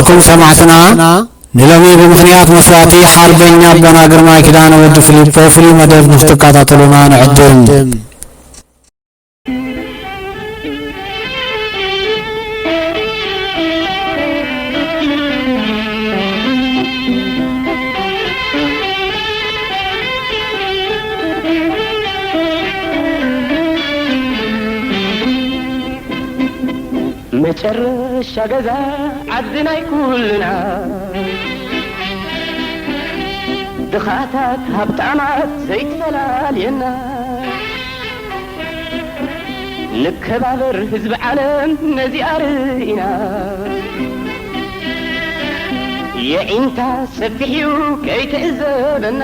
ኩን ሰማዕትና ንሎሚ ብምኽንያት መስዋእቲ ሓርበኛ ኣቦና ግርማይ ኪዳነ ወዲ ፊሊፖ ፍሉይ መደብ ንክትከታተሉና ንዕድም። መጨረሻ ገዛ ዓዲ ናይ ኩልና፣ ድኻታት ሃብታማት ዘይትፈላልየና። ንከባበር ህዝቢ ዓለም ነዚኣ ርኢና፣ የዒንታ ሰፊሕ እዩ ከይትዕዘበና።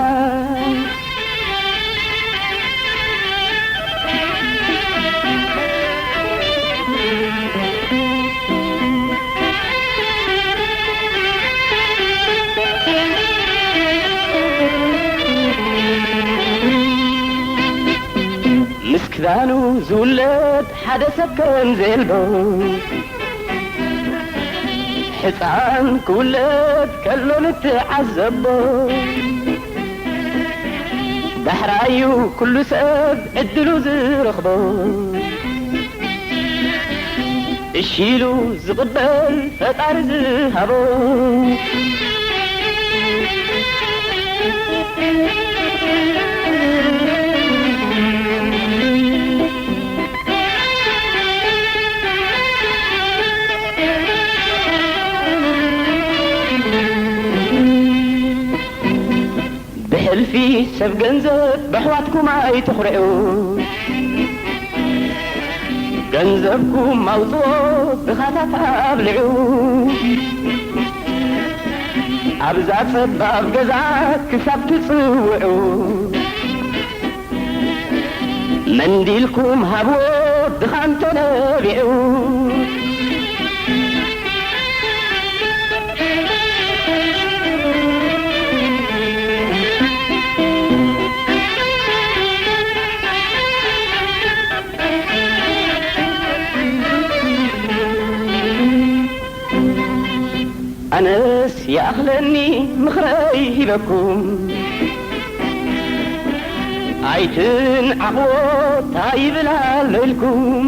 ምስ ክዳኑ ዝውለድ ሓደ ሰብ ከም ዘየልቦ፣ ሕፃን ክውለድ ከሎ ንትዓዘቦ። ዳሕራዩ ኩሉ ሰብ ዕድሉ ዝረኽቦ፣ እሺ ኢሉ ዝቕበል ፈጣሪ ዝሃቦ። ብሕልፊ ሰብ ገንዘብ በሕዋትኩም ኣይትኹርዑ። ገንዘብኩም ኣውፅኦ ድኻታት ኣብልዑ። ኣብዛ ጸባብ ገዛ ክሳብ ትጽውዑ፣ መንዲልኩም ሃብዎ ድኻ እንተነቢዑ። ኣነስ ይኣኽለኒ ምኽረይ ሂበኩም፣ ኣይትንዓቕዎ ታይ ይብል ኣሎ ኢልኩም፣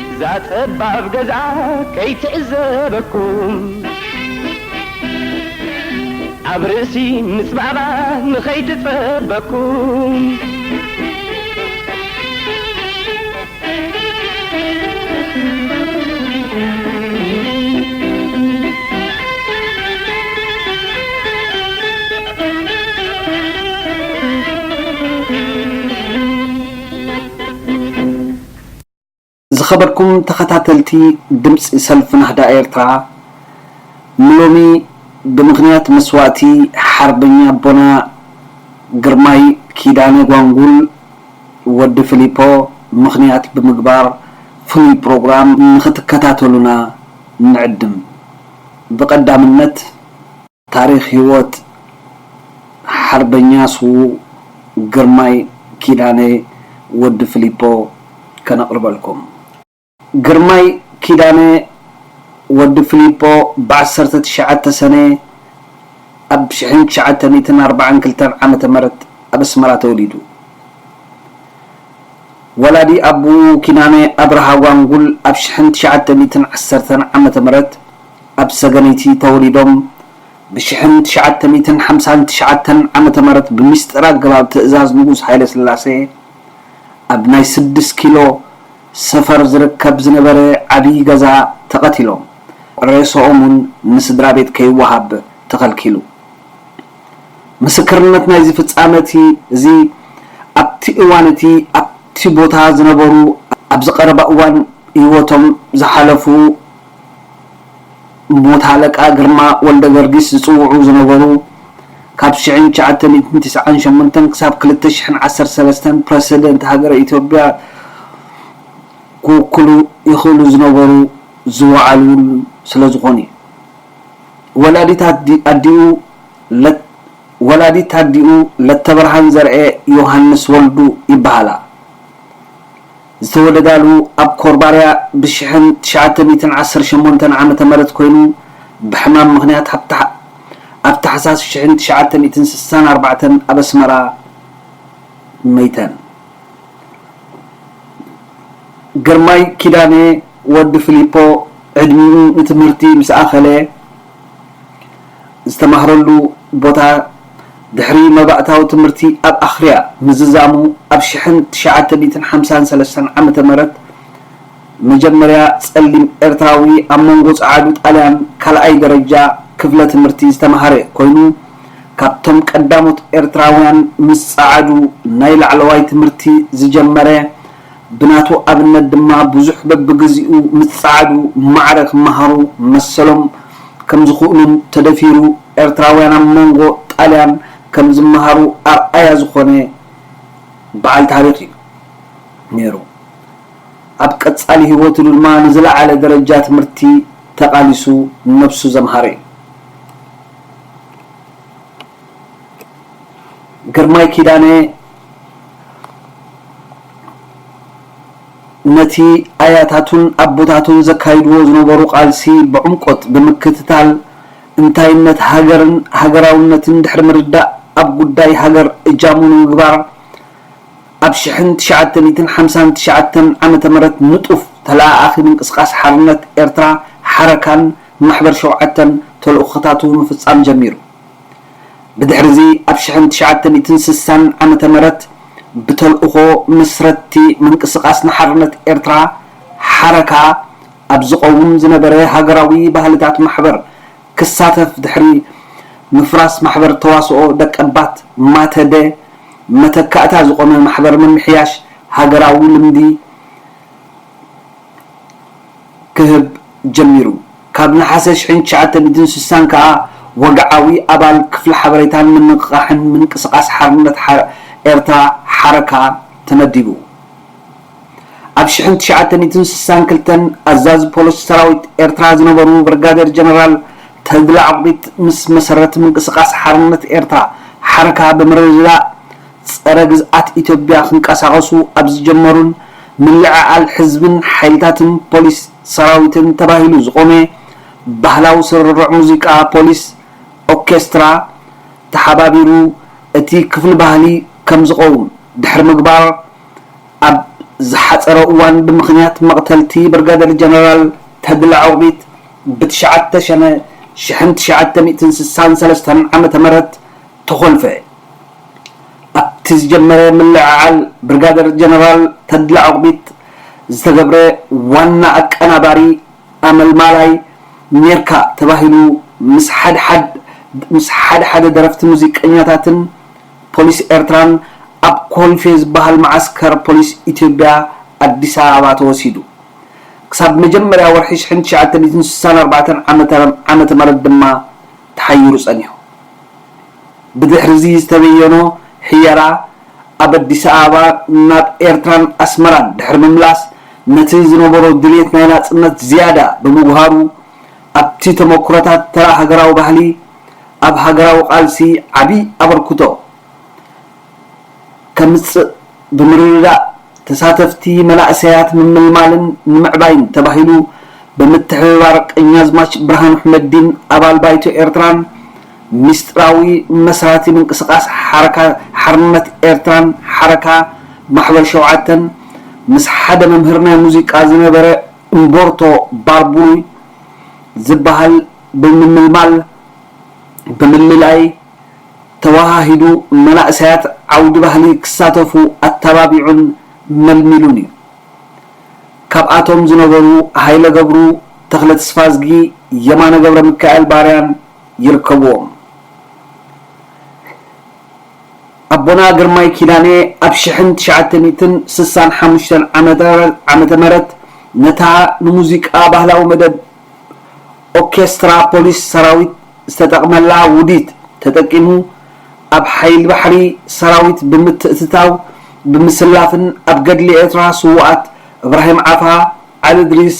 እዛ ጸባብ ገዛ ከይትዕዘበኩም፣ ኣብ ርእሲ ምጽባባ ንኸይትጸበኩም። ዝኸበርኩም ተኸታተልቲ ድምፂ ሰልፊ ናህዳ ኤርትራ፣ ንሎሚ ብምኽንያት መስዋእቲ ሓርበኛ ኣቦና ግርማይ ኪዳነ ጓንጉል ወዲ ፊሊፖ ምኽንያት ብምግባር ፍሉይ ፕሮግራም ንኽትከታተሉና ንዕድም። ብቐዳምነት ታሪኽ ህይወት ሓርበኛ ስዉእ ግርማይ ኪዳነ ወዲ ፊሊፖ ከነቕርበልኩም። ግርማይ ኪዳነ ወዲ ፊሊፖ ብ ዓሰርተ ትሽዓተ ሰነ ኣብ ሽሕን ትሽዓተ ሚእትን ኣርባዓን ክልተን ዓመተ ምህረት ኣብ ኣስመራ ተወሊዱ። ወላዲ ኣቦኡ ኪዳነ ኣብርሃ ጓንጉል ኣብ ሽሕን ትሽዓተ ሚእትን ዓሰርተን ዓመተ ምህረት ኣብ ሰገነይቲ ተወሊዶም፣ ብ ሽሕን ትሽዓተ ሚእትን ሓምሳን ትሽዓተን ዓመተ ምህረት ብምስጢር ኣገባብ ትእዛዝ ንጉስ ሃይለስላሴ ኣብ ናይ ስድስት ኪሎ ሰፈር ዝርከብ ዝነበረ ዓብዪ ገዛ ተቐቲሎም፣ ሬስኦም እውን ንስድራ ቤት ከይወሃብ ተኸልኪሉ። ምስክርነት ናይዚ ፍጻመ እቲ እዚ ኣብቲ እዋን እቲ ኣብቲ ቦታ ዝነበሩ ኣብዚ ቀረባ እዋን ህይወቶም ዝሓለፉ ሞት ሃለቃ ግርማ ወልደ ገርጊስ ዝጽውዑ ዝነበሩ፣ ካብ ሽሕን ትሽዓተ ሚእትን ትስዓን ሸሞንተን ክሳብ ክልተ ሽሕን ዓሰርተ ሰለስተን ፕረሲደንት ሃገረ ኢትዮጵያ ክውክሉ ይኽእሉ ዝነበሩ ዝወዓሉ ስለ ዝኾኑ እዩ። ወላዲት ኣዲ-፣ ኣዲኡ ለት-፣ ወላዲት ኣዲኡ ለተብርሃን ዘርኤ ዮሃንስ ወልዱ ይበሃላ። ዝተወለዳሉ ኣብ ኮርባርያ ብሽሕን ትሽዓተ ሚእትን ዓሰርተ ሸሞንተን ዓመተ ምህረት ኮይኑ፣ ብሕማም ምኽንያት ኣብ ታሕ-፣ ኣብ ታሕሳስ ሽሕን ትሽዓተ ሚእትን ስሳን ኣርባዕተን ኣብ ኣስመራ መይተን። ግርማይ ኪዳነ ወዲ ፊሊፖ ዕድሚኡ ንትምህርቲ ምስ ኣኸለ፣ ዝተማህረሉ ቦታ ድሕሪ መባእታዊ ትምህርቲ ኣብ ኣኽርያ ምዝዛሙ፣ ኣብ ሽሕን ትሽዓተ ሚእትን ሓምሳን ሰለስተን ዓመተ ምህረት መጀመርያ ጸሊም ኤርትራዊ ኣብ መንጎ ጸዓዱ ጣልያን ካልኣይ ደረጃ ክፍለ ትምህርቲ ዝተማህረ ኮይኑ፣ ካብቶም ቀዳሞት ኤርትራውያን ምስ ጸዓዱ ናይ ላዕለዋይ ትምህርቲ ዝጀመረ፣ ብናቱ ኣብነት ድማ ብዙሕ በብግዚኡ ምስ ጸዓዱ ማዕረ ክመሃሩ መሰሎም ከም ዝኽእሉን ተደፊሩ ኤርትራውያን ኣብ መንጎ ጣልያን ከም ዝመሃሩ ኣርኣያ ዝኾነ በዓል ታሪኽ እዩ ነይሩ። ኣብ ቀጻሊ ህይወቱ ድማ ንዝለዓለ ደረጃ ትምህርቲ ተቓሊሱ ነብሱ ዘምሃረ እዩ። ግርማይ ኪዳነ ነቲ ኣያታቱን ኣቦታቱን ዘካይድዎ ዝነበሩ ቃልሲ ብዕምቆት ብምክትታል፣ እንታይነት ሃገርን ሃገራውነትን ድሕሪ ምርዳእ፣ ኣብ ጉዳይ ሃገር እጃሙ ንምግባር፣ ኣብ ሽሕን ትሽዓተ ሚእትን ሓምሳን ትሽዓተን ዓመተ ምህረት ንጡፍ ተለኣኣኺ ምንቅስቓስ ሓርነት ኤርትራ፣ ሓረካን ማሕበር ሸውዓተን ተልእኾታቱ ምፍጻም ጀሚሩ። ብድሕርዚ ኣብ ሽሕን ትሽዓተ ሚእትን ስሳን ዓመተ ምህረት ብተልእኾ መስረትቲ ምንቅስቓስ ንሓርነት ኤርትራ፣ ሓረካ፣ ኣብ ዝቐውም ዝነበረ ሃገራዊ ባህልታት ማሕበር ክሳተፍ፣ ድሕሪ ምፍራስ ማሕበር ተዋስኦ ደቀባት፣ ማተደ፣ መተካእታ ዝቖመ ማሕበር ምምሕያሽ ሃገራዊ ልምዲ ክህብ ጀሚሩ። ካብ ነሓሰ ሽሕን ትሽዓተ ሚእትን ስሳን ከኣ ወግዓዊ ኣባል ክፍሊ ሓበሬታን ምንቕቓሕን ምንቅስቓስ ሓርነት ሓ-፣ ኤርትራ፣ ሓረካ፣ ተመዲቡ። ኣብ ሽሕን ትሽዓተ ሚእትን ስሳን ክልተን ኣዛዚ ፖሊስ ሰራዊት ኤርትራ ዝነበሩ ብርጋዴር ጀነራል ተድላ ዑቕቢት ምስ መሰረት ምንቅስቓስ ሓርነት ኤርትራ፣ ሓረካ፣ ብምርድዳእ ጸረ ግዝኣት ኢትዮጵያ ክንቀሳቐሱ ኣብ ዝጀመሩን ምልዕዓል ህዝብን ሓይልታትን ፖሊስ ሰራዊትን ተባሂሉ ዝቖመ ባህላዊ ስርርዕ ሙዚቃ ፖሊስ ኦርኬስትራ ተሓባቢሩ እቲ ክፍሊ ባህሊ ከም ዝቐውም ድሕሪ ምግባር፣ ኣብ ዝሓጸረ እዋን ብምኽንያት መቕተልቲ ብርጋደር ጀነራል ተድላ ዑቕቢት ብትሽዓተ ሰነ ሽሕን ትሽዓተ ሚእትን ስሳን ሰለስተን ዓመተ ምህረት ተኾልፈ። ኣብቲ ዝጀመረ ምልዕዓል ብርጋደር ጀነራል ተድላ ዑቕቢት ዝተገብረ ዋና ኣቀናባሪ ኣመልማላይ ኔርካ ተባሂሉ ምስ ሓደ ሓደ፣ ምስ ሓደ ሓደ ደረፍቲ ሙዚቀኛታትን ፖሊስ ኤርትራን ኣብ ኮልፌ ዝበሃል መዓስከር ፖሊስ ኢትዮጵያ ኣዲስ ኣበባ ተወሲዱ። ክሳብ መጀመርያ ወርሒ ሽሕን ትሽዓተ ሚእትን ስሳን ኣርባዕተን ዓመተ፣ ዓመተ ምህረት ድማ ተሓይሩ ጸኒሑ። ብድሕርዚ ዝተበየኖ ሕየራ ኣብ ኣዲስ ኣበባ ናብ ኤርትራን ኣስመራን ድሕሪ ምምላስ፣ ነቲ ዝነበሮ ድልየት ናይ ናጽነት ዝያዳ ብምጉሃሩ፣ ኣብቲ ተመኩሮታት ተራ ሃገራዊ ባህሊ ኣብ ሃገራዊ ቃልሲ ዓቢ ኣበርክቶ ከምጽእ ብምርድዳእ፣ ተሳተፍቲ መናእሰያት ንምምልማልን ንምዕባይን ተባሂሉ ብምትሕብባር ቀኛዝማች ብርሃኑ ኣሕመዲን ኣባል ባይቶ ኤርትራን ሚስጥራዊ መስራቲ ምንቅስቓስ ሓረካ፣ ሓርነት ኤርትራን ሓረካ ማሕበር ሸውዓተን ምስ ሓደ መምህር ናይ ሙዚቃ ዝነበረ እምቦርቶ ባርቡይ ዝበሃል ብምምልማል፣ ብምልላይ ተወሃሂዱ መናእሰያት ዓውዲ ባህሊ ክሳተፉ ኣተባቢዑን መልሚሉን እዩ። ካብኣቶም ዝነበሩ ሃይለ ገብሩ፣ ተኽለ ተስፋዝጊ፣ የማነ ገብረ ሚካኤል ባርያን ይርከብዎም። ኣቦና ግርማይ ኪዳነ ኣብ ሽሕን ትሽዓተ ሚእትን ስሳን ሓሙሽተን ዓመተ፣ ዓመተ ምህረት ነታ ንሙዚቃ ባህላዊ መደብ ኦርኬስትራ ፖሊስ ሰራዊት ዝተጠቕመላ ውዲት ተጠቂሙ፣ ኣብ ሓይሊ ባሕሪ ሰራዊት ብምትእትታው ብምስላፍን ኣብ ገድሊ ኤርትራ ስዉኣት እብራሂም ዓፋ፣ ዓሊ እድሪስ፣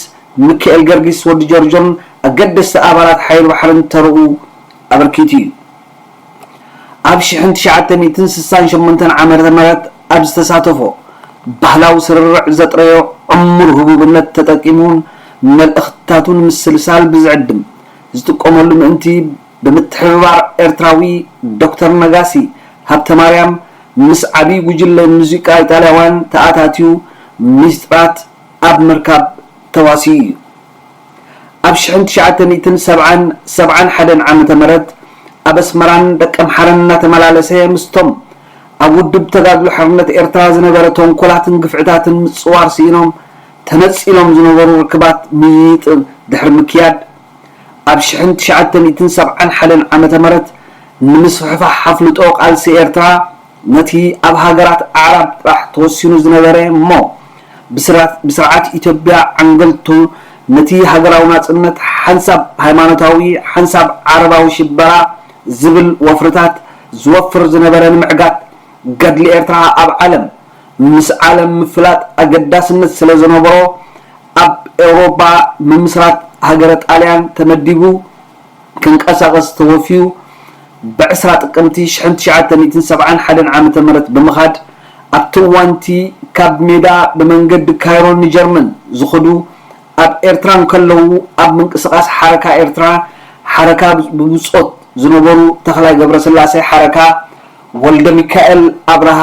ሚካኤል ገርጊስ፣ ወዲ ጆርጆን ኣገደስቲ ኣባላት ሓይሊ ባሕርን ተርኡ ኣበርኪቱ እዩ። ኣብ ሽሕን ትሽዓተ ሚእትን ስሳን ሸሞንተን ዓመተ ምህረት ኣብ ዝተሳተፎ ባህላዊ ስርርዕ ዘጥረዮ ዕሙር ህቡብነት ተጠቂሙን መልእኽትታቱን ምስልሳል ብዝዕድም ዝጥቀመሉ ምእንቲ ብምትሕብባር ኤርትራዊ ዶክተር ነጋሲ ሃብተማርያም ምስ ዓቢ ጉጅለ ሙዚቃ ኢጣልያውያን ተኣታትዩ ሚስጥራት ኣብ ምርካብ ተዋሲኡ እዩ። ኣብ ሽሕን ትሽዓተ ሚእትን ሰብዓን ሰብዓን ሓደን ዓመተ ምህረት ኣብ ኣስመራን ደቀምሓረን እናተመላለሰ ምስቶም ኣብ ውድብ ተጋድሎ ሓርነት ኤርትራ ዝነበረ ተንኮላትን ግፍዕታትን ምጽዋር ስኢኖም ተነጺሎም ዝነበሩ ርክባት ምይይጥ ድሕሪ ምክያድ ኣብ ሽሕን ትሽዓተ ሚእትን ሰብዓን ሓደን ዓመተ ምህረት ንምስፍሕፋሕ ኣፍልጦ ቃልሲ ኤርትራ ነቲ ኣብ ሃገራት ኣዕራብ ጥራሕ ተወሲኑ ዝነበረ እሞ ብስርዓት ኢትዮጵያ ዓንገልቱ ነቲ ሃገራዊ ናጽነት ሓንሳብ ሃይማኖታዊ ሓንሳብ ዓረባዊ ሽበራ ዝብል ወፍርታት ዝወፍር ዝነበረ ንምዕጋት ገድሊ ኤርትራ ኣብ ዓለም ምስ ዓለም ምፍላጥ ኣገዳስነት ስለ ዝነበሮ ኣብ ኤውሮጳ ምምስራት ሃገረ ጣልያን ተመዲቡ ክንቀሳቐስ ተወፍዩ ብዕስራ ጥቅምቲ ሽሕን ትሽዓተ ሚእትን ሰብዓን ሓደን ዓመተ ምህረት ብምኻድ ኣብቲ እዋንቲ ካብ ሜዳ ብመንገዲ ካይሮ ንጀርመን ዝኸዱ ኣብ ኤርትራ እንከለዉ ኣብ ምንቅስቓስ ሓረካ ኤርትራ ሓረካ ብብጾት ዝነበሩ ተኽላይ ገብረስላሴ ሓረካ፣ ወልደ ሚካኤል ኣብርሃ፣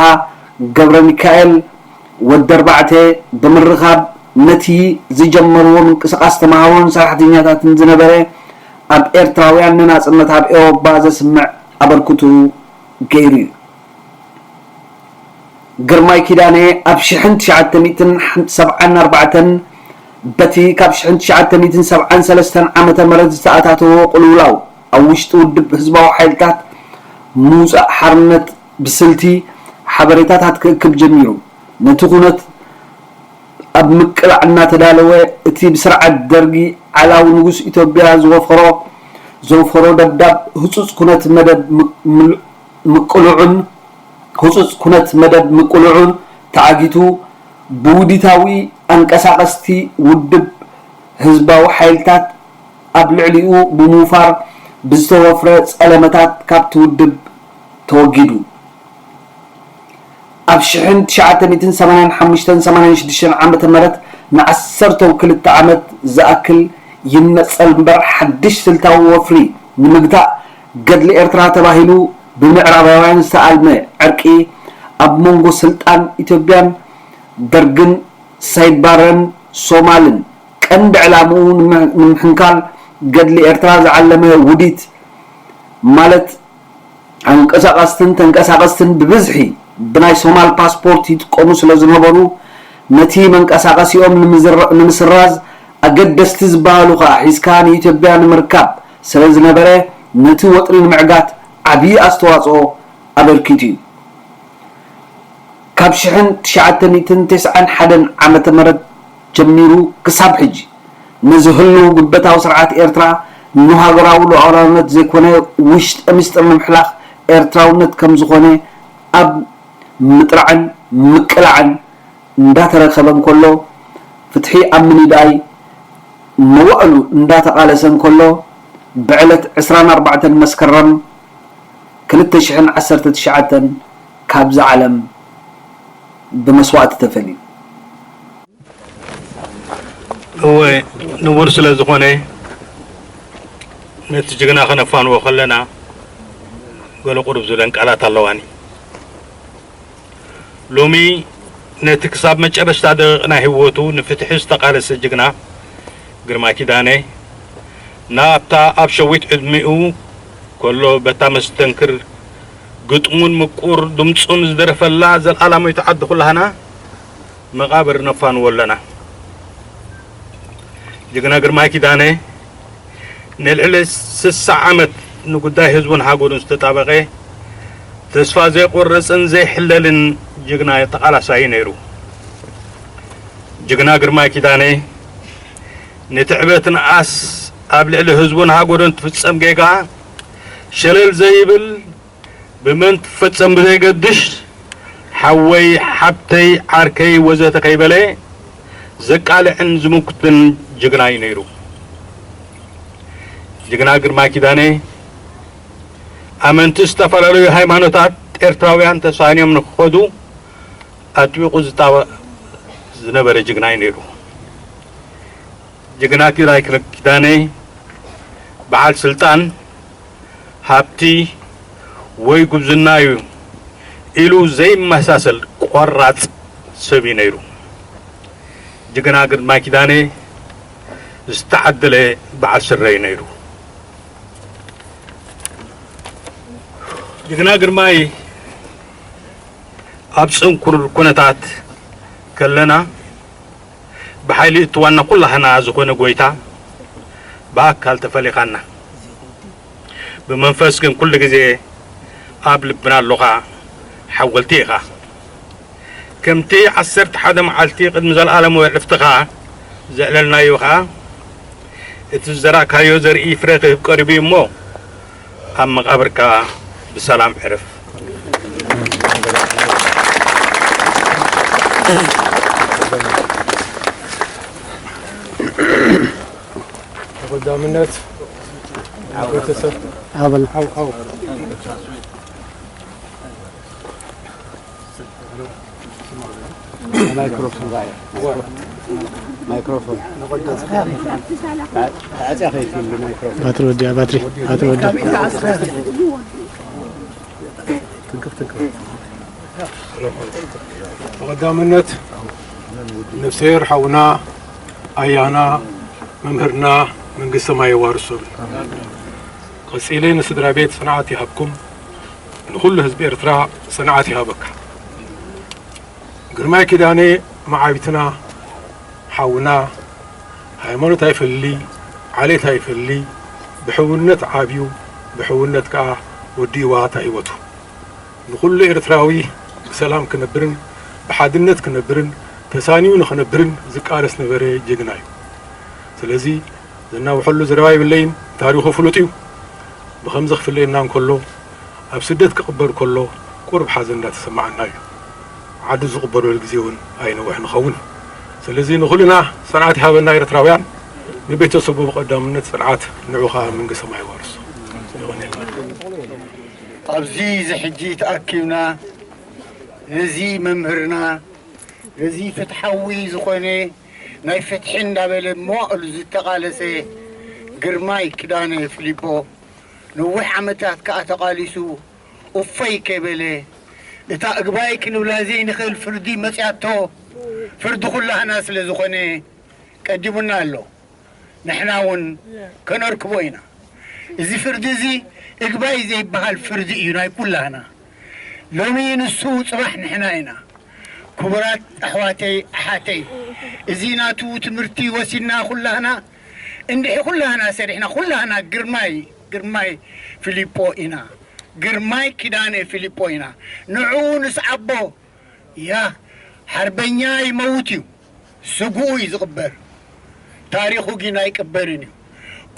ገብረ ሚካኤል ወዲ ኣርባዕተ ብምርኻብ ነቲ ዝጀመርዎ ምንቅስቓስ ተምሃሮን ሰራሕተኛታትን ዝነበረ ኣብ ኤርትራውያን ንናጽነት ኣብ ኤውሮጳ ዘስምዕ ኣበርክቱ ገይሩ እዩ። ግርማይ ኪዳነ ኣብ ሽሕን ትሽዓተ ሚእትን ሰብዓን ኣርባዕተን በቲ ካብ ሽሕን ትሽዓተ ሚእትን ሰብዓን ሰለስተን ዓመተ ምህረት ዝተኣታተዎ ቅልውላው ኣብ ውሽጢ ውድብ ህዝባዊ ሓይልታት ምውጻእ ሓርነት ብስልቲ ሓበሬታታት ክእክብ ጀሚሩ። ነቲ ኩነት ኣብ ምቅላዕ እናተዳለወ እቲ ብስርዓት ደርጊ ዓላዊ ንጉስ ኢትዮጵያ ዝወፈሮ ዘውፈሮ ደብዳብ ህጹጽ ኩነት መደብ ምቅልዑን ህጹጽ ኩነት መደብ ምቅልዑን ተዓጊቱ ብውዲታዊ ኣንቀሳቐስቲ ውድብ ህዝባዊ ሓይልታት ኣብ ልዕሊኡ ብምውፋር ብዝተወፍረ ጸለመታት ካብቲ ውድብ ተወጊዱ። ኣብ ሽሕን ትሽዓተ ሚእትን ሰማንያን ሓሙሽተን ሰማንያን ሽዱሽተን ዓመተ ምህረት ንዓሰርተው ክልተ ዓመት ዝኣክል ይነጸል እምበር ሓድሽ ስልታዊ ወፍሪ ንምግታእ ገድሊ ኤርትራ ተባሂሉ ብምዕራባውያን ዝተኣልመ ዕርቂ ኣብ መንጎ ስልጣን ኢትዮጵያን ደርግን ሳይድ ባረን ሶማልን ቀንዲ ዕላምኡ ንምሕንካል ገድሊ ኤርትራ ዝዓለመ ውዲት ማለት ኣንቀሳቐስትን ተንቀሳቐስትን ብብዝሒ ብናይ ሶማል ፓስፖርት ይጥቀሙ ስለ ዝነበሩ ነቲ መንቀሳቐሲኦም ንምስራዝ ኣገደስቲ ዝበሃሉ ከኣ ሒዝካ ንኢትዮጵያ ንምርካብ ስለ ዝነበረ ነቲ ወጥሪ ንምዕጋት ዓብዪ ኣስተዋፅኦ ኣበርኪቱ እዩ። ካብ ሽሕን ትሽዓተ ሚእትን ተስዓን ሓደን ዓመተ ምህረት ጀሚሩ ክሳብ ሕጂ ነዚ ህልው ግበታዊ ስርዓት ኤርትራ ንሃገራዊ ሉዓላውነት ዘይኮነ ውሽጠ ምስጢር ንምሕላኽ ኤርትራውነት ከም ዝኾነ ኣብ ምጥራዕን ምቅላዕን እንዳተረከበ እንከሎ ፍትሒ ኣብ ምንዳይ መዋእሉ እንዳተቓለሰ እንከሎ ብዕለት ዕስራን ኣርባዕተን መስከረም ክልተ ሽሕን ዓሰርተ ትሽዓተን ካብዛ ዓለም ብመስዋእቲ ተፈልዩ። እወ ንቡር ስለ ዝኾነ ነቲ ጅግና ከነፋንዎ ከለና ገለ ቁሩብ ዝብለን ቃላት ኣለዋኒ። ሎሚ ነቲ ክሳብ መጨረሽታ ደቂቕ ናይ ህይወቱ ንፍትሒ ዝተቓለሰ ጅግና ግርማይ ኪዳነ ናብታ ኣብ ሸዊት ዕድሚኡ ከሎ በታ መስተንክር ግጥሙን ምቁር ድምጹን ዝደረፈላ ዘልኣላማዊት ዓዲ ኩላህና መቓብር ነፋንዎ ኣለና። ጅግና ግርማይ ኪዳነ ንልዕሊ ስሳ ዓመት ንጉዳይ ህዝቡን ሃገሩን ዝተጣበቐ ተስፋ ዘይቆርጽን ዘይሕለልን ጅግና ተቓላሳይ ነይሩ። ጅግና ግርማይ ኪዳነ ንትዕበትን ኣስ ኣብ ልዕሊ ህዝቡን ሃገሩን ትፍጸም ጌጋ ሸለል ዘይብል ብመን ትፈጸም ብዘይገድሽ ሓወይ፣ ሓብተይ፣ ዓርከይ ወዘተ ከይበለ ዘቃልዕን ዝምኩትን ጅግና እዩ ነይሩ። ጅግና ግርማይ ኪዳነ ኣመንቲ ዝተፈላለዩ ሃይማኖታት ኤርትራውያን ተሳንዮም ንክኸዱ ኣጥቢቑ ዝጣበቕ ዝነበረ ጅግና እዩ ነይሩ። ጅግና ግራኝ ኪዳነ በዓል ስልጣን፣ ሃብቲ ወይ ጉብዝና እዩ ኢሉ ዘይመሳሰል ቆራፅ ሰብ እዩ ነይሩ። ጅግና ግርማይ ኪዳነ ዝተዓደለ በዓል ስረ እዩ ነይሩ። ጅግና ግርማይ ኣብ ፅንኩር ኩነታት ከለና ብሓይሊ እቲ ዋና ኩላህና ዝኾነ ጎይታ ብኣካል ተፈሊኻና። ብመንፈስ ግን ኩሉ ግዜ ኣብ ልብና ኣለኻ፣ ሓወልቲ ኢኻ። ከምቲ ዓሰርተ ሓደ መዓልቲ ቅድሚ ዘለኣለማዊ ዕርፍትኻ ዘዕለልናዮ ኸኣ፣ እቲ ዝዘራእካዮ ዘርኢ ፍረ ክህብ ቀሪቡ እዩ እሞ፣ ኣብ መቓብርካ ብሰላም ዕረፍ። ተቐዳምነት ቤተሰብ ኣበል ሓው ሓው ማይክሮፎን ማይክሮፎን ተዓፅያ ከይትህሉ ማይክሮፎን ባትሪ ወዲያ ባትሪ ባትሪ ወዲያ ተቐዳምነት ነፍሰሔር ሓውና ኣያና መምህርና መንግስተ ሰማይ የዋርሶም። ቀጺለ ንስድራ ቤት ጽንዓት ይሃብኩም፣ ንኹሉ ህዝቢ ኤርትራ ጽንዓት ይሃበካ። ግርማይ ኪዳነ መዓቢትና ሓውና ሃይማኖት ኣይፈሊ ዓሌት ኣይፈሊ ብሕውነት ዓብዩ ብሕውነት ከኣ ወዲእዋ እታ ህይወቱ። ንኹሉ ኤርትራዊ ብሰላም ክነብርን ብሓድነት ክነብርን ተሳንዩ ንኽነብርን ዝቃለስ ነበረ ጅግና እዩ። ስለዚ ዘናውሐሉ ዘረባ የብለይን፣ ታሪኹ ፍሉጥ እዩ። ብኸምዚ ክፍለየና እንከሎ ኣብ ስደት ክቕበር ከሎ ቁሩብ ሓዘን እንዳተሰማዓና እዩ። ዓዱ ዝቕበረሉ ግዜ እውን ኣይነውሕን ይኸውን። ስለዚ ንኹልና ጽንዓት ይሃበና ኤርትራውያን፣ ንቤተሰቡ ብቐዳምነት ጽንዓት ንዑ ኸኣ መንግስተ ሰማይ የዋርሶ። የቐንየልና። ኣብዚ እዚ ሕጂ ተኣኪብና ነዚ መምህርና ነዚ ፍትሓዊ ዝኾነ ናይ ፍትሒ እንዳበለ መዋእሉ ዝተቓለሰ ግርማይ ኪዳነ ፊሊፖ ነዊሕ ዓመታት ከኣ ተቓሊሱ እፎይ ከይበለ እታ እግባይ ክንብላ ዘይንኽእል ፍርዲ መጽያቶ ፍርዲ ኩላህና ስለ ዝኾነ ቀዲሙና ኣሎ። ንሕና እውን ከነርክቦ ኢና። እዚ ፍርዲ እዚ እግባይ ዘይበሃል ፍርዲ እዩ ናይ ኩላህና። ሎሚ ንሱ ጽባሕ ንሕና ኢና። ክቡራት ኣሕዋተይ ኣሓተይ፣ እዚ ናቱ ትምህርቲ ወሲድና ኩላህና እንድሒ ኩላህና ሰሪሕና ኩላህና ግርማይ ግርማይ ፊሊጶ ኢና። ግርማይ ኪዳነ ፊሊጶ ኢና። ንዕኡ ንስዓቦ። ያ ሓርበኛ ይመውት እዩ፣ ስግኡ እዩ ዝቕበር፣ ታሪኹ ግን ኣይቅበርን እዩ።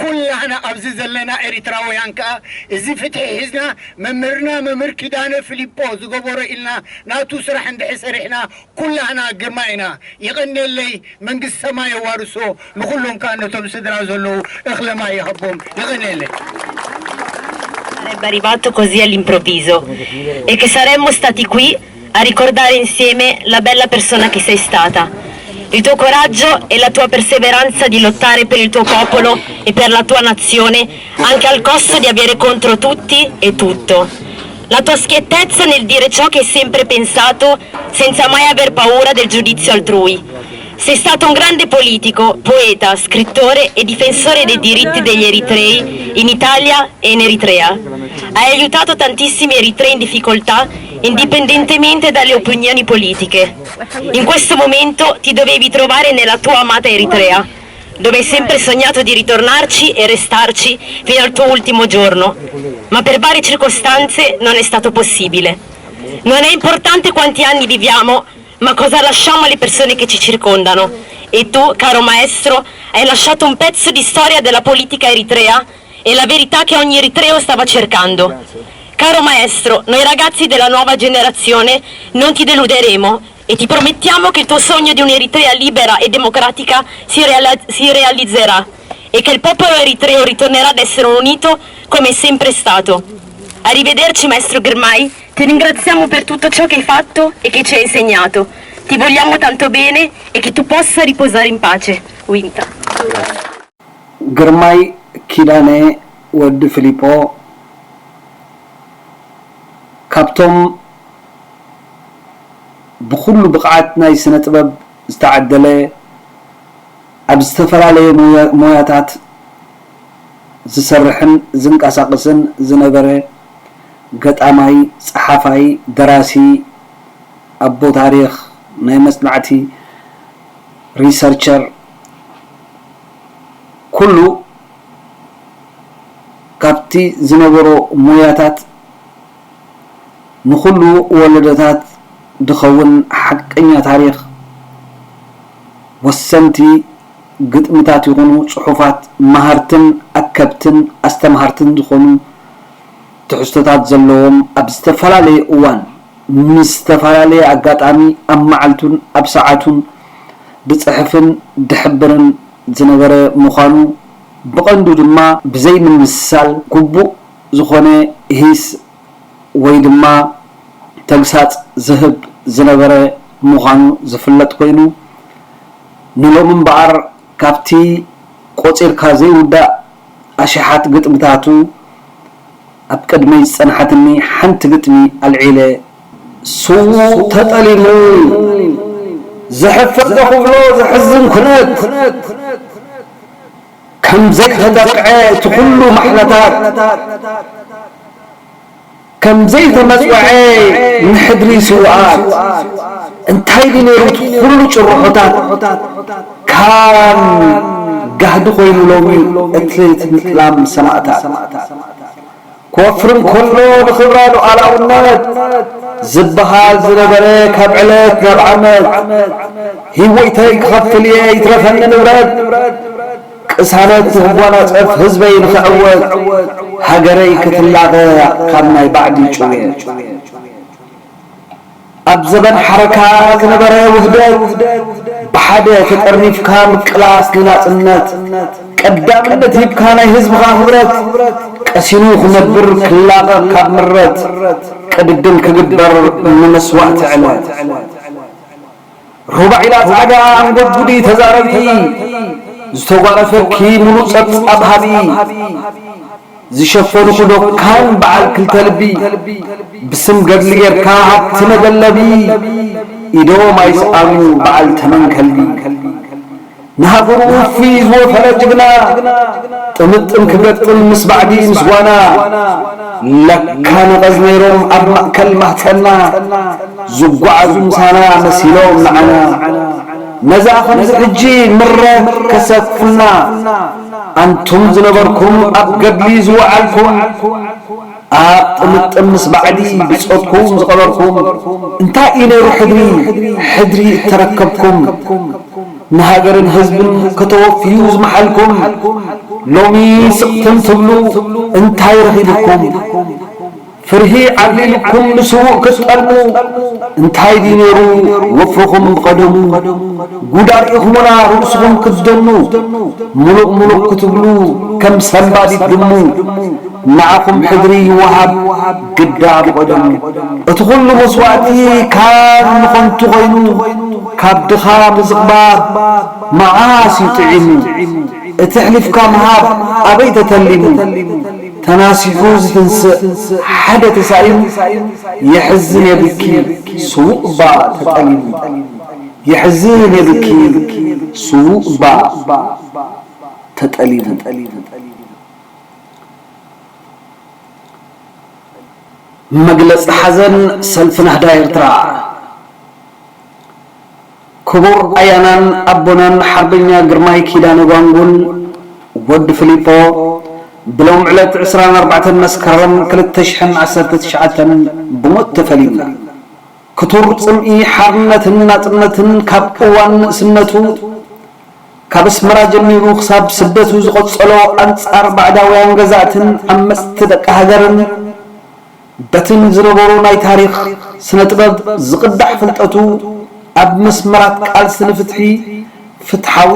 ኩላህና ኣብዚ ዘለና ኤሪትራውያን ከኣ እዚ ፍትሒ ሒዝና መምህርና መምህር ኪዳነ ፊሊጶ ዝገበሮ ኢልና ናቱ ስራሕ እንድሕር ሰሪሕና ኩላህና ግርማ ኢና። የቐንየለይ፣ መንግስቲ ሰማይ የዋርሶ፣ ንኹሎም ከኣ ነቶም ስድራ ዘለዉ እኽለ ማይ ይሃቦም። የቐንየለይ። Sarebbe arrivato così all'improvviso e che saremmo stati qui a ricordare insieme la bella persona che sei stata, il tuo coraggio e la tua perseveranza di lottare per il tuo popolo e per la tua nazione, anche al costo di avere contro tutti e tutto. La tua schiettezza nel dire ciò che hai sempre pensato senza mai aver paura del giudizio altrui. Sei stato un grande politico, poeta, scrittore e difensore dei diritti degli eritrei in Italia e in Eritrea. Hai aiutato tantissimi eritrei in difficoltà, indipendentemente dalle opinioni politiche. In questo momento ti dovevi trovare nella tua amata Eritrea, dove hai sempre sognato di ritornarci e restarci fino al tuo ultimo giorno, ma per varie circostanze non è stato possibile. Non è importante quanti anni viviamo, ma cosa lasciamo alle persone che ci circondano. E tu, caro maestro, hai lasciato un pezzo di storia della politica eritrea e la verità che ogni eritreo stava cercando. Caro maestro, noi ragazzi della nuova generazione non ti deluderemo e ti promettiamo che il tuo sogno di un'Eritrea libera e democratica si, reala- si realizzerà e che il popolo eritreo ritornerà ad essere unito come è sempre stato. Arrivederci, maestro Girmay, Ti ringraziamo per tutto ciò che hai fatto e che ci hai insegnato. Ti vogliamo tanto bene e che tu possa riposare in pace. Winta. ግርማይ ኪዳነ ወዲ ፊሊፖ ካብቶም ብኹሉ ብቕዓት ናይ ስነ ጥበብ ዝተዓደለ ኣብ ዝተፈላለየ ሞያታት ዝሰርሕን ዝንቀሳቐስን ዝነበረ ገጣማይ፣ ጸሓፋይ፣ ደራሲ፣ ኣቦ ታሪኽ፣ ናይ መጽናዕቲ ሪሰርቸር ኩሉ ካብቲ ዝነበሮ ሞያታት ንኹሉ ወለዶታት ድኸውን ሓቀኛ ታሪኽ ወሰንቲ ግጥምታት ይኹኑ ጽሑፋት መሃርትን ኣከብትን ኣስተምሃርትን ዝኾኑ ትሕዝቶታት ዘለዎም ኣብ ዝተፈላለየ እዋን ምስ ዝተፈላለየ ኣጋጣሚ ኣብ መዓልቱን ኣብ ሰዓቱን ድጽሕፍን ድሕብርን ዝነበረ ምዃኑ ብቐንዱ ድማ ብዘይምምስሳል ግቡእ ዝኾነ ሂስ ወይ ድማ ተግሳጽ ዝህብ ዝነበረ ምዃኑ ዝፍለጥ ኮይኑ ንሎሚ እምበኣር ካብቲ ቆጺርካ ዘይውዳእ ኣሽሓት ግጥምታቱ ኣብ ቅድመይ ዝጸንሓትኒ ሓንቲ ግጥሚ ኣልዒለ ስዉእ ተጠሊሙ ዘሕፍር ዶ ክብሎ ዘሕዝን ኩነት ከም ዘይተጠቅዐ እቲ ኩሉ ማሕለታት ከም ዘይተመጽወዐ ንሕድሪ ስውኣት እንታይ ድዩ ነይሩ እቲ ኩሉ ጭርሖታት ካን ጋህዲ ኮይኑ ሎሚ እቲ ምጥላም ሰማእታት ክወፍር እንከሎ ንኽብራ ሉዓላውነት ዝበሃል ዝነበረ ካብ ዕለት ናብ ዓመት ህይወይተይ ክኸፍል እየ ይትረፈኒ ንብረት ቅሳነት ንኽጓናጸፍ ህዝበይ ንኽዕወት ሃገረይ ክትላቐ ካብ ናይ ባዕዲ ጭውየት ኣብ ዘበን ሓረካ ዝነበረ ውህደት ብሓደ ተጠርኒፍካ ምቅላስ ንናጽነት ቀዳምነት ሂብካ ናይ ህዝብኻ ህብረት ቀሲኑ ክነብር ክላቐቕ ካብ ምረት ቅድድም ክግበር ንመስዋእቲ ዕለት ሩባዒላ ጻዕዳ ኣንጎድጉዲ ተዛረቢ ዝተጓነፈኪ ሙሉእ ጸብጻብ ሃቢ ዝሸፈንኹ ዶ ካን በዓል ክልተ ልቢ ብስም ገድሊ ጌርካ ሃብቲ መደለቢ ኢዶም ኣይስኣኑ በዓል ተመን ከልቢ ንሃገሩ ውፉይ ዝወፈረ ጅግና ጥምጥም ክገጥም ምስ ባዕዲ ምስ ጓና ለካ ነቐዝ ነይሮም ኣብ ማእከል ማህጸና ዝጓዓዙ ምሳና መሲሎም ንዓና ነዛ ከምዚ ሕጂ ምረ ከሰፍና ኣንቱም ዝነበርኩም ኣብ ገድሊ ዝወዓልኩም ኣብ ጥምጥም ምስ ባዕዲ ብጾትኩም ዝቐበርኩም እንታይ እዩ ነይሩ ሕድሪ ሕድሪ እተረከብኩም ንሃገርን ህዝብን ከተወፍዩ ዝመሓልኩም ሎሚ ስቕትም ትብሉ እንታይ ረኺብኩም ፍርሂ ዓብሊሉኩም ንስዉእ ክትጠልሙ እንታይ ድዩ ነይሩ ወፍርኹም ብቐደሙ ጉድ ኣርኢኹሙና ርእስኹም ክትደኑ ሙሉቕ ሙሉቕ ክትብሉ ከም ሰንባዲት ድሙ ንዓኹም ሕድሪ ይወሃብ ግዳ ብቐደሙ እቲ ኹሉ መስዋእቲ ካብ ንኸንቱ ኾይኑ ካብ ድኻም ዝቕባብ መዓስ እዩ ጥዒሙ እቲ ኣሕሊፍካ ምሃብ ኣበይ ተተሊሙ ተናሲሑ ዝትንስእ ሓደ ተሳኢኑ የሕዝን የብኪ ስዉእ እባ ተጠሊሙ የሕዝን የብኪ ስዉእ እባ ተጠሊሙ መግለጺ ሓዘን ሰልፊ ናህዳ ኤርትራ ክቡር ኣያናን ኣቦናን ሓርበኛ ግርማይ ኪዳነ ጓንጉል ወዲ ፍሊፖ ብሎም ዕለት ዕስራን ኣርባዕተን መስከረም ክልተ ሽሕን ዓሰርተ ትሽዓተን ብሞት ተፈሊዩና። ክቱር ጽምኢ ሓርነትን ናጽነትን ካብ እዋን ንእስነቱ ካብ ኣስመራ ጀሚሩ ክሳብ ስደቱ ዝቐጸሎ ኣንጻር ባዕዳውያን ገዛእትን ዓመጽቲ ደቂ ሃገርን በትን ዝነበሮ ናይ ታሪኽ ስነ ጥበብ ዝቕዳሕ ፍልጠቱ ኣብ መስመራት ቃልሲ ንፍትሒ ፍትሓዊ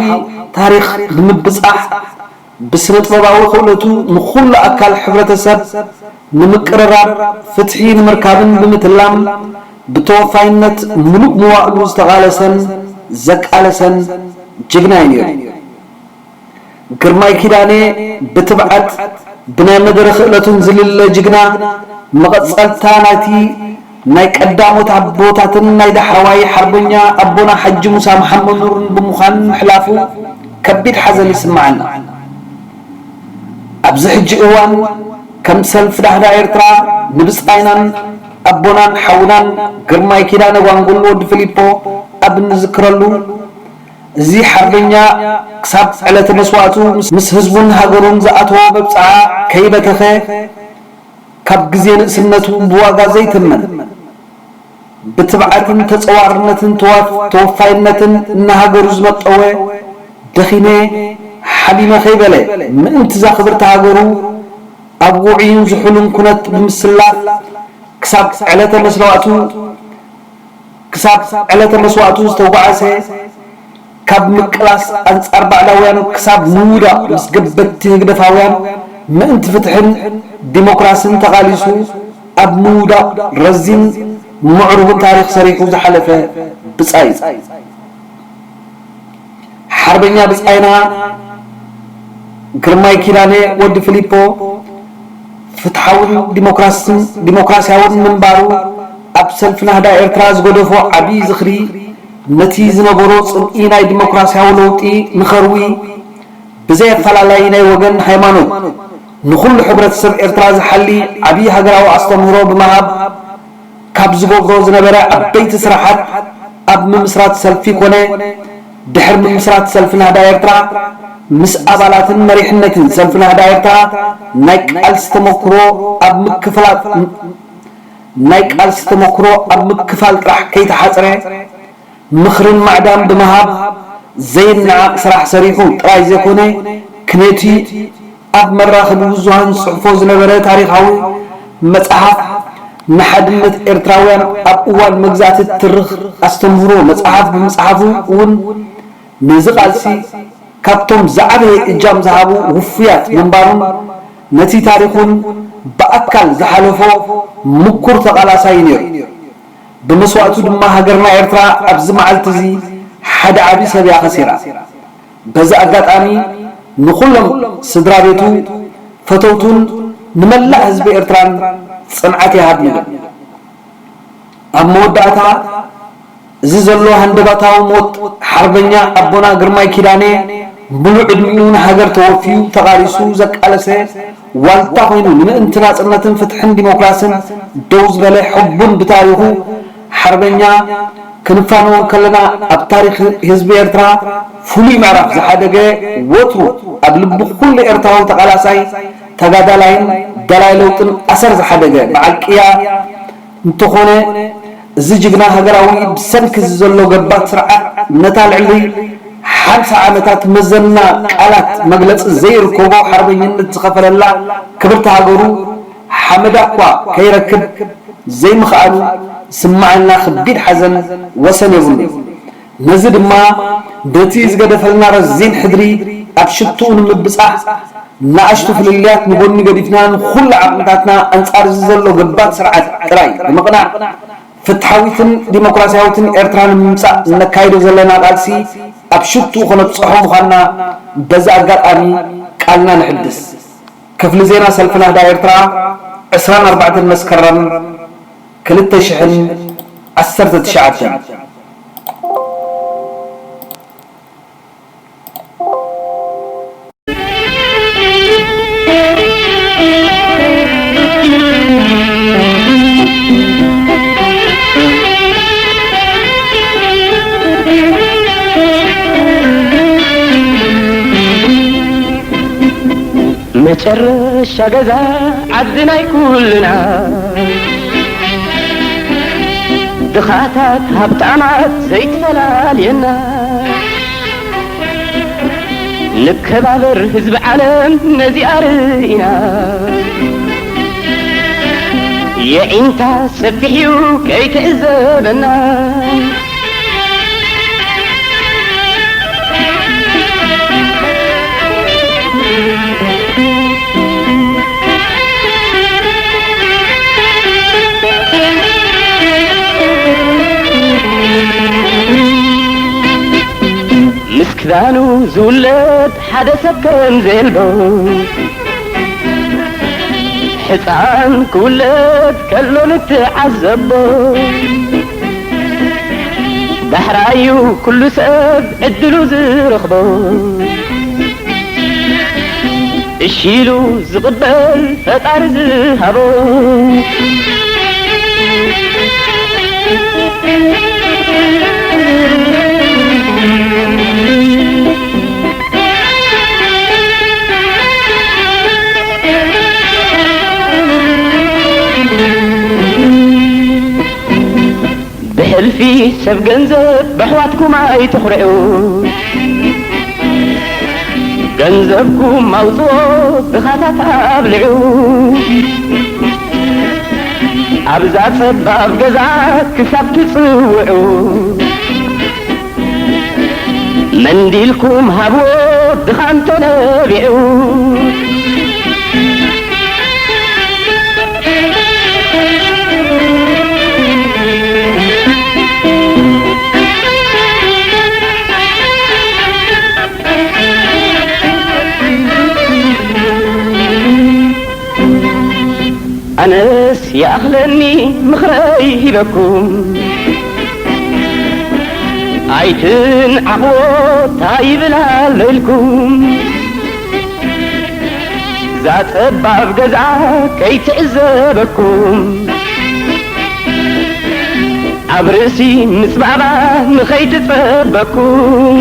ታሪኽ ብምብጻሕ ብስነ ጥበባዊ ክእለቱ ንኹሉ ኣካል ሕብረተሰብ ንምቅርራብ ፍትሒ ንምርካብን ብምትላም ብተወፋይነት ምሉእ መዋእሉ ዝተቓለሰን ዘቃለሰን ጅግና እዩ ነይሩ። ግርማይ ኪዳነ ብትብዓት ብናይ መደረ ክእለቱን ዝልለ ጅግና መቐጸልታ ናይቲ ናይ ቀዳሞት ኣቦታትን ናይ ዳሕረዋይ ሓርበኛ ኣቦና ሓጂ ሙሳ መሓመድ ኑርን ብምዃን ምሕላፉ ከቢድ ሓዘን ይስምዓና። ኣብዚ ሕጂ እዋን ከም ሰልፊ ናህዳ ኤርትራ ንብጻይናን ኣቦናን ሓውናን ግርማይ ኪዳነ ጓንጉል ወዲ ፊሊፖ ኣብ እንዝክረሉ፣ እዚ ሓርበኛ ክሳብ ዕለተ መስዋእቱ ምስ፣ ምስ ህዝቡን ሃገሩን ዝኣተዎ መብጽዓ ከይበተኸ፣ ካብ ግዜ ንእስነቱ ብዋጋ ዘይተመን፣ ብትብዓትን ተጸዋርነትን ተዋፍ-፣ ተወፋይነትን ንሃገሩ ዝመጠወ፣ ደኺመ ሓሚመ ከይበለ፣ ምእንቲ እዛ ክብርቲ ሃገሩ ኣብ ውዑይን ዝሑልን ኩነት ብምስላፍ፣ ክሳብ ዕለተ መስዋእቱ፣ ክሳብ ዕለተ መስዋእቱ ዝተጓዕሰ፣ ካብ ምቅላስ ኣንጻር ባዕዳውያን ክሳብ ምውዳቕ ምስ ገበትቲ ህግደፋውያን ምእንቲ ፍትሕን ዲሞክራስን ተቓሊሱ፣ ኣብ ምውዳቕ ረዚን ምዕሩግን ታሪኽ ሰሪሑ ዝሓለፈ ብጻይ እዩ። ሓርበኛ ብጻይና ግርማይ ኪዳነ ወዲ ፊሊፖ ፍትሓውን ዲሞክራስን፣ ዲሞክራስያውን ምንባሩ ኣብ ሰልፊ ናህዳ ኤርትራ ዝገደፎ ዓብዪ ዝኽሪ፣ ነቲ ዝነበሮ ጽምኢ ናይ ዲሞክራስያዊ ለውጢ ንኸርዊ፣ ብዘይ ኣፈላላይ ናይ ወገን ሃይማኖት፣ ንኹሉ ሕብረተሰብ ኤርትራ ዝሓሊ ዓብዪ ሃገራዊ ኣስተምህሮ ብምሃብ፣ ካብ ዝገብሮ ዝነበረ ዓበይቲ ስራሓት ኣብ ምምስራት ሰልፊ ኮነ ድሕሪ ምምስራት ሰልፊ ናህዳ ኤርትራ ምስ ኣባላትን መሪሕነትን ሰልፊ ናህዳ ኤርትራ ናይ ቃልሲ ተመክሮ ኣብ ምክፍላጥ፣ ናይ ቃልሲ ተመክሮ ኣብ ምክፋል ጥራሕ ከይተሓጽረ፣ ምኽርን ማዕዳን ብምሃብ ዘይነዓቕ ስራሕ ሰሪሑ ጥራይ ዘይኮነ፣ ክነቲ ኣብ መራኸቢ ብዙሃን ዝጽሕፎ ዝነበረ ታሪኻዊ መጽሓፍ ንሓድነት ኤርትራውያን ኣብ እዋን መግዛእቲ ትርኽ ኣስተምህሮ መጽሓፍ ብምጽሓፉ እውን ነዚ ቃልሲ ካብቶም ዝዓበየ እጃም ዝሃቡ ውፉያት ምንባሩን ነቲ ታሪኹን ብኣካል ዝሓለፎ ምኩር ተቓላሳይ ነይሩ። ብመስዋእቱ ድማ ሃገርና ኤርትራ ኣብዚ መዓልቲ እዚ ሓደ ዓቢ ሰብ እያ ከሲራ። በዚ ኣጋጣሚ ንኹሎም ስድራ ቤቱ፣ ፈተውቱን ንመላእ ህዝቢ ኤርትራን ጽንዓት ይሃብ ንብል። ኣብ መወዳእታ፣ እዚ ዘሎ ሃንደበታዊ ሞት ሓርበኛ ኣቦና ግርማይ ኪዳነ፣ ምሉእ ዕድሚኡ ንሃገር ተወፊዩ ተቓሊሱ ዘቃለሰ ዋልታ ኮይኑ፣ ንምእንቲ ናጽነትን ፍትሕን ዲሞክራስን ደው ዝበለ ሕቡን ብታሪኹ ሓርበኛ ክንፋነዎ ከለና፣ ኣብ ታሪኽ ህዝቢ ኤርትራ ፍሉይ ምዕራፍ ዝሓደገ፣ ወትሩ ኣብ ልቢ ኩሉ ኤርትራዊ ተቓላሳይ፣ ተጋዳላይን ደላይ ለውጥን ኣሰር ዝሓደገ በዓል ቅያ እንተኾነ፣ እዚ ጅግና ሃገራዊ ብሰንኪ እዚ ዘሎ ገባር ስርዓት ነታ ልዕሊ ሓምሳ ዓመታት መዘና ቃላት መግለጺ ዘይርከቦ ሓርበኝነት ዝኸፈለላ ክብርቲ ሃገሩ ሓመዳ እኳ ከይረክብ ዘይምኽኣሉ ዝስምዓና ከቢድ ሓዘን ወሰን የብሉን። ነዚ ድማ ነቲ ዝገደፈልና ረዚን ሕድሪ ኣብ ሽትኡ ንምብጻሕ ንኣሽቱ ፍልልያት ንጎኒ ገዲፍና ንኹሉ ዓቕምታትና ኣንጻር እዚ ዘሎ ገባር ስርዓት ጥራይ ብምቕናዕ ፍትሓዊትን ዲሞክራስያዊትን ኤርትራ ንምምጻእ እነካይዶ ዘለና ቃልሲ ኣብ ሽትኡ ከነብጽሖ ምዃንና በዚ ኣጋጣሚ ቃልና ንሕድስ። ክፍሊ ዜና ሰልፊ ናህዳ ኤርትራ፣ ዕስራን ኣርባዕተን መስከረም ክልተ ሽሕን ዓሰርተ ትሽዓተን። መጨረሻ ገዛ ዓዲ ናይ ኩልና፣ ድኻታት ሃብታማት ዘይትፈላልየና። ንከባበር ህዝቢ ዓለም ነዚኣ ርኢና፣ የዒንታ ሰፊሕ እዩ ከይትዕዘበና። ዛኑ ዝውለድ ሓደ ሰብ ከም ዘየልቦ፣ ሕፃን ክውለድ ከሎ ንትዓዘቦ። ዳሕራዩ ኩሉ ሰብ ዕድሉ ዝረኽቦ፣ እሺ ኢሉ ዝቕበል ፈጣሪ ዝሃቦ። ብሕልፊ ሰብ ገንዘብ በሕዋትኩም ኣይትኹርዑ። ገንዘብኩም ኣውፅኦ ድኻታት ኣብልዑ። ኣብዛ ጸባብ ገዛ ክሳብ ትጽውዑ፣ መንዲልኩም ሃብዎ ድኻ እንተነቢዑ። ኣነስ ይኣኽለኒ ምኽረይ ሂበኩም፣ ኣይትንዓቕዎ ታይ ይብል ኣሎ ኢልኩም፣ እዛ ጸባብ ገዛ ከይትዕዘበኩም፣ ኣብ ርእሲ ምጽባባ ንኸይትጸበኩም።